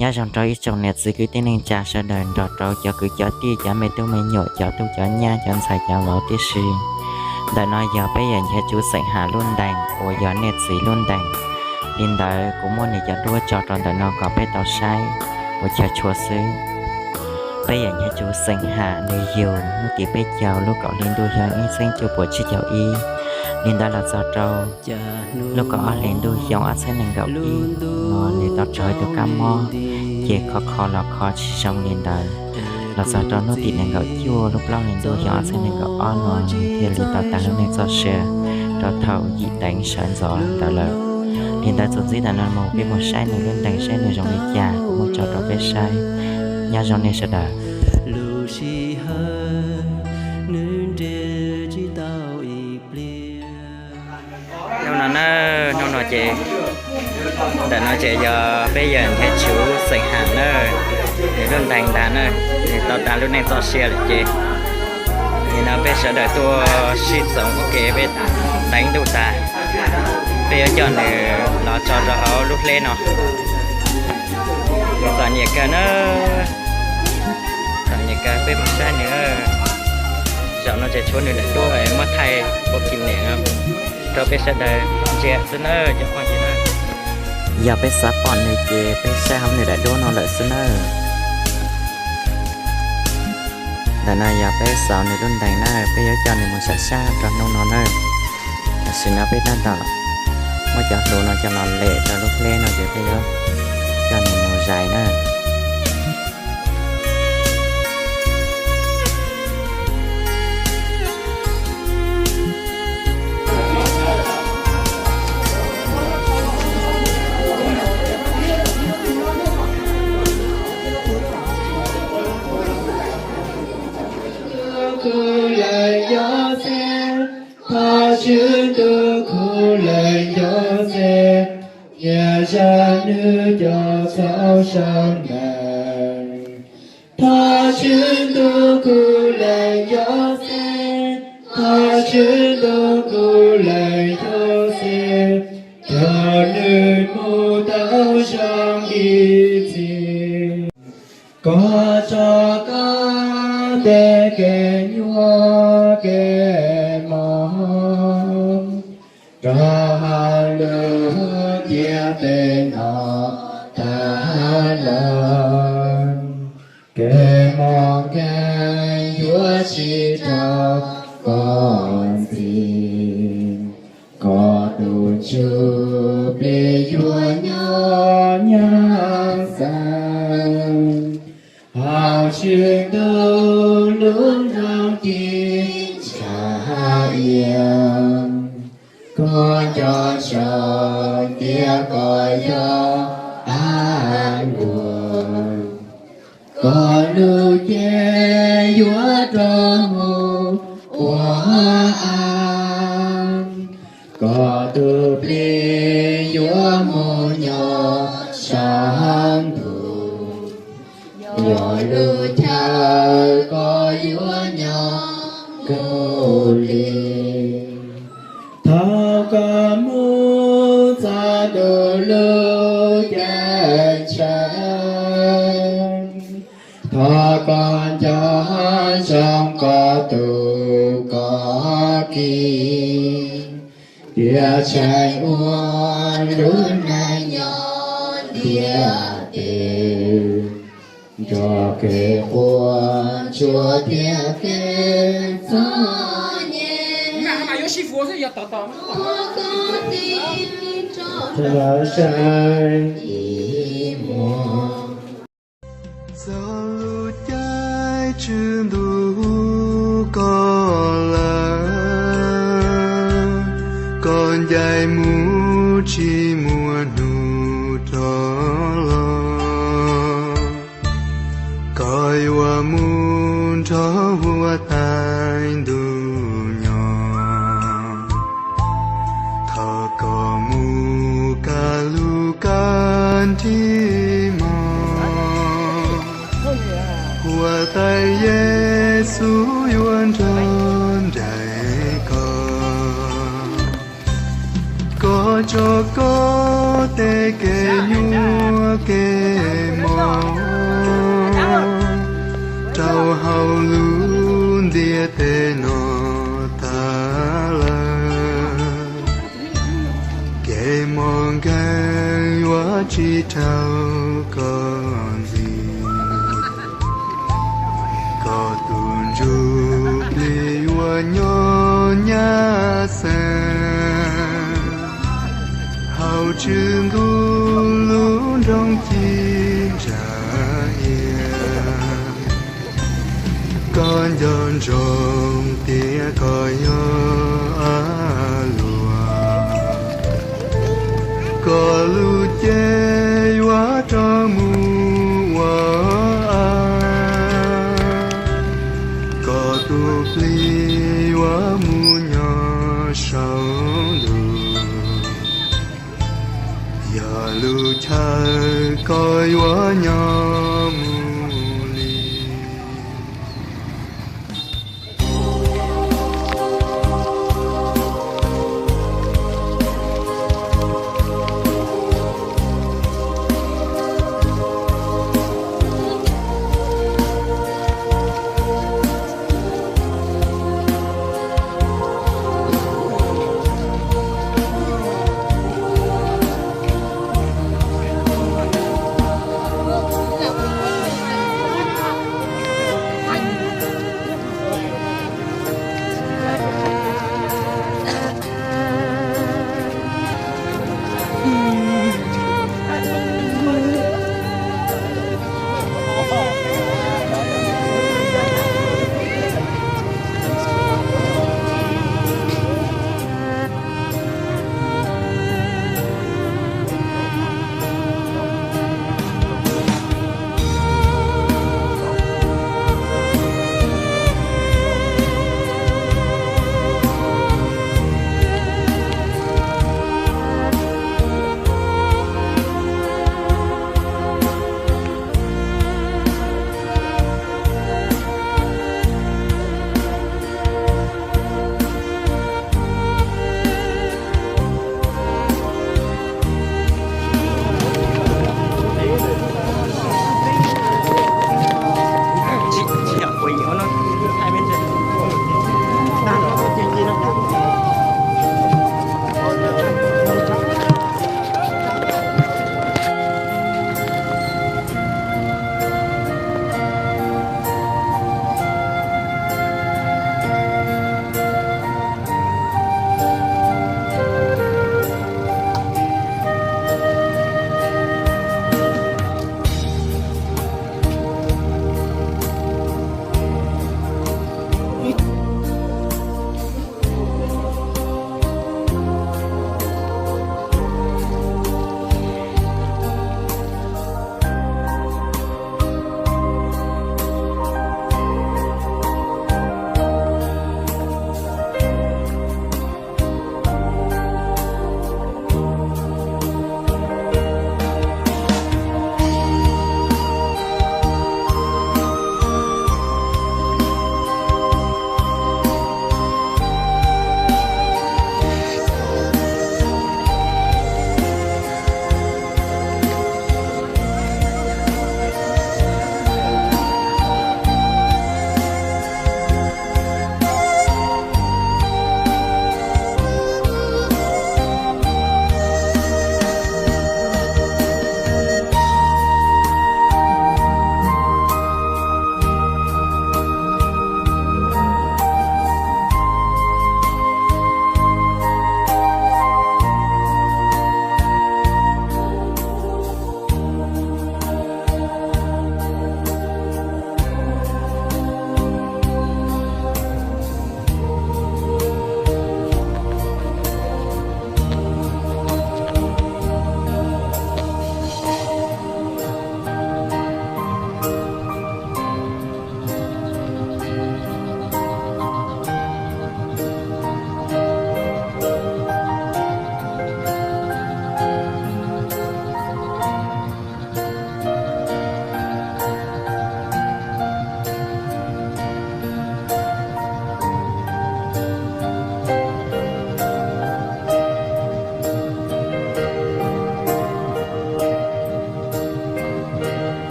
Nyob zoo rau ib tsoom niam txiv kwv tij neej tsa sawv daws nrog rau cov kwv cov tij, cov me tub me nyuam, cov tub cov nyab, cov ntxhais cov vauv tib si. Ntawm no yog peb yawm Nchaiv Tsuv xeem Ham lub ntees uas yog nej txiv lub ntees. Li ntawd kuv muab nws cov duab tso rau ntawm no kom peb tau saib ua chaw tshua xwb. Peb yawm Nchaiv Tsuv xeem Ham nws yug hnub tim peb caug lub kaum hli ntuj xyoo ib txhiab cuaj puas tsib caug ib, li ntawd los txog rau lub kaum ob hli ntuj xyoo ob txhiab nees nkaum ib no nws tau raug tus kab mob, ces kho kho los kho tsis zoo li ntawd. Los txog rau hnub tim nees nkaum cuaj lub plaub hli ntuj xyoo ob txhiab nees nkaum ob no nws thiaj li tau tas lub neej txoj sia rau thaum yim teev sawv ntxov ntawd lawm. Li ntawd txuas ntxiv ntawm no mus peb mus saib nws lub ntees saib nws zoo li cas kuv muab tso rau peb saib. Nyob zoo nej sawv daws. Hnub no na, hnub no ces, ntawm no ces yog peb yawm Nchaiv Tsuv xeem Ham na, nws lub ntees ntag na, nws tau tas lub neej txoj sia lawm ces, nim no peb sawv daws tuaj sib txoos ua ke peb teev ntuj tas, peb yuav coj nws los tso rau hauv lub hleb no. Txom nyem kawg na, txom nyem kawg peb mus saib nws. Zaum no ces tshuav nws daim duab muab thaij ua kis niam rau peb sawv daws ntsia xwb na cov phooj ywg na. Yog peb xav pom nws ces peb saib hauv nws daim duab no lawm xwb na. Ntawm no yog peb xauv nws lub ntees na, peb yuav coj nws mus sam sab rau hnub no na. Tam sim no peb tab tom muab cov hlua no coj los lem rau lub hleb no ces peb yuav coj nws mus zais na. Kuv leej yog xeb, thov Tswv ntuj kuv leej yog xeb, cia zam nws cov txhaum sab ntees. Thov Tswv ntuj kuv leej yog xeb, thov Tswv ntuj kuv leej yog xeb, coj nws mus tau zoo ib txhis. Koj tso koj tej kev nyuaj kev mob rau hauv lub ntiaj teb no tag lawm. Kev mob kev nkeeg yuav tsis raug koj ntxias, koj tus ntsuj plig yuav nyob nyab xeeb. Hauv Tswv ntuj lub nroog ci ntsa iab, koj nco ntsoov tias koj yog av luam, koj lub cev yuav rov mus ua av, koj tus plig yuav mus nyob sab ntuj, yog lub chaw koj yuav nyob mus li. Thaum koj mus txog ntua lub caij tshee, thov koj nco ntsoov koj tus koj ki, tiam sis ua lub neej nyob ntiaj teb nrog kev quaj ntsuag thiab kev txom nyem. Txog lub caij Tswv ntuj hu koj lawm, koj ncaim mus tsis muaj hnub rov los. Koj yuav mus nrog huab tais ntuj nyob, thaum koj mus kaj lug kaj nrig mog, huab tais Yexus yuav nrog nraim koj. Koj tso koj tej kev nyuaj kev mob Tej no tag lawm, kev mob nkeeg yuav tsis raug koj ntxiv. Koj tus ntsuj plig yuav nyob nyab xeeb, hauv Tswv Ntuj lub nroog ci ntsa iab. Koj nco ntsoov tias koj yog a luam, koj lub cev yuav rov mus ua a, koj tus plig yuav mus nyob saum ntuj, yog lub chaw koj yuav nyob mus li.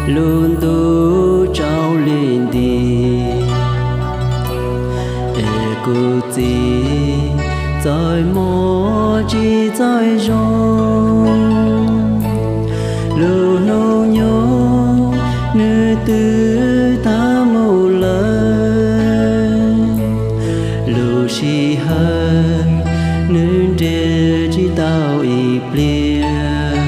Lub ntuj tsaus li nti, es kuv txiv txawj mob tsis txawj zoo. Lub hnub nyoog nws twb tag mus lawm, lub sij hawm nws nres tsis tau ib pliag.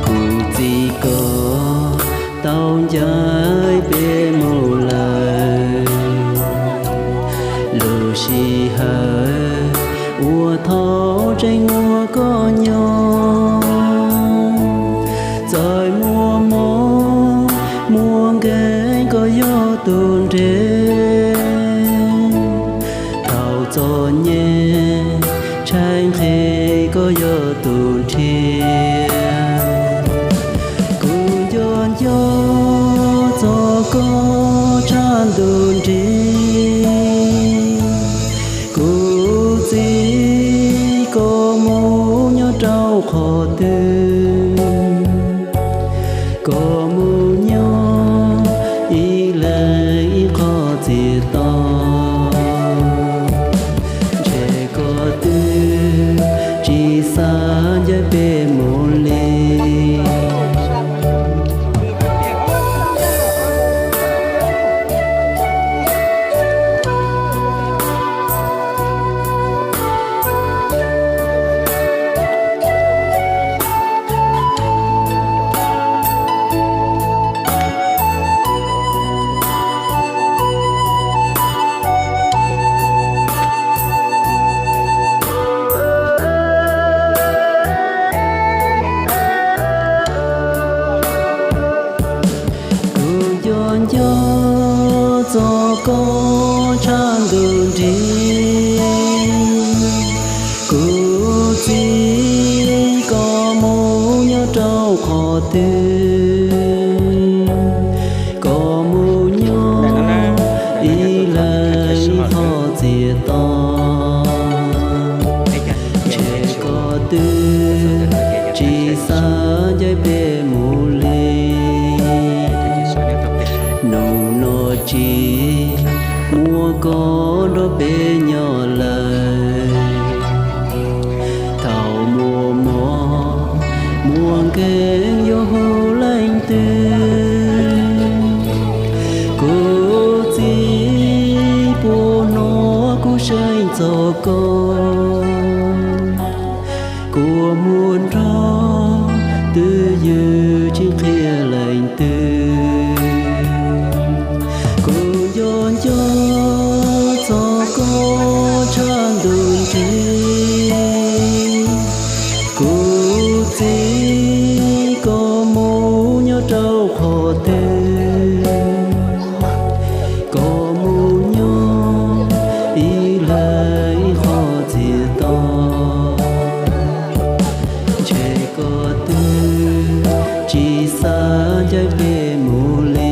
Kuv txiv koj tau ncaim peb mus lawm, lub sij hawm uas thaum tseem muaj koj nyob. Txawm muaj mob muaj nkeeg koj yog tus nrhiav, thaum txom nyem tshaib nqhis koj yog tus nrhiav. Kuv nco nco txog koj tshaj ntu nrig. Kuv txiv, koj mus nyob rau qhov twg? Koj mus nyob ib leeg ib qho txias to, ntshe koj twb tsis xav ncaim peb mus li. Kuv nco nco txog koj tshaj ntu nrig. Kuv txiv, koj mus nyob rau qhov twg? Koj mus nyob ib leeg ib qho txias to, ntshe koj twb tsis xav ncaim peb mus li. Hnub no tsis muaj koj nrog peb nyob lawm, thaum muaj mob muaj nkeeg yuav hu leej twg? Kuv txiv, puas hnov kuv seev txog koj? Kua muag nrog twj ywm tsis qhia leej twg. Kuv nco nco txog koj tshaj ntu nrig. Kuv txiv, koj mus nyob rau qhov twg? Koj mus nyob ib leeg ib qho txias to, ntshe koj twb tsis xav ncaim peb mus li.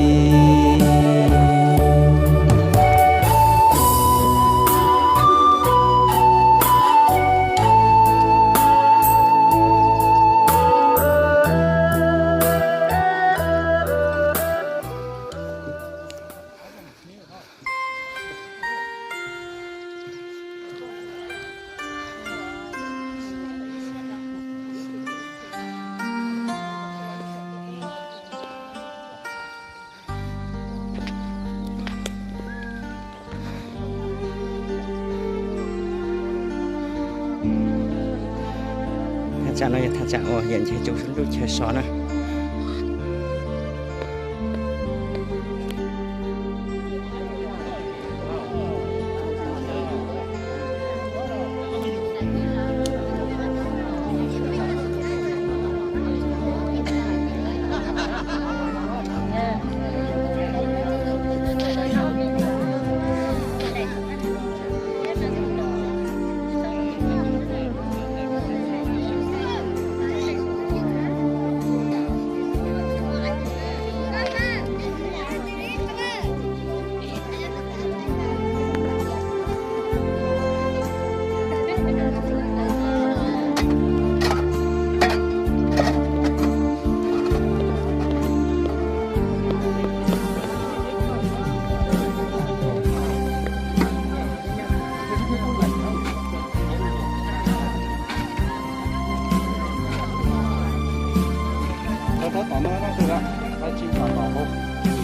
Thaj tsam no yog thaj tsam uas yam nce rau sab ntuj chaw sov na. Tom no no sawv daws, tsis tom no hauv.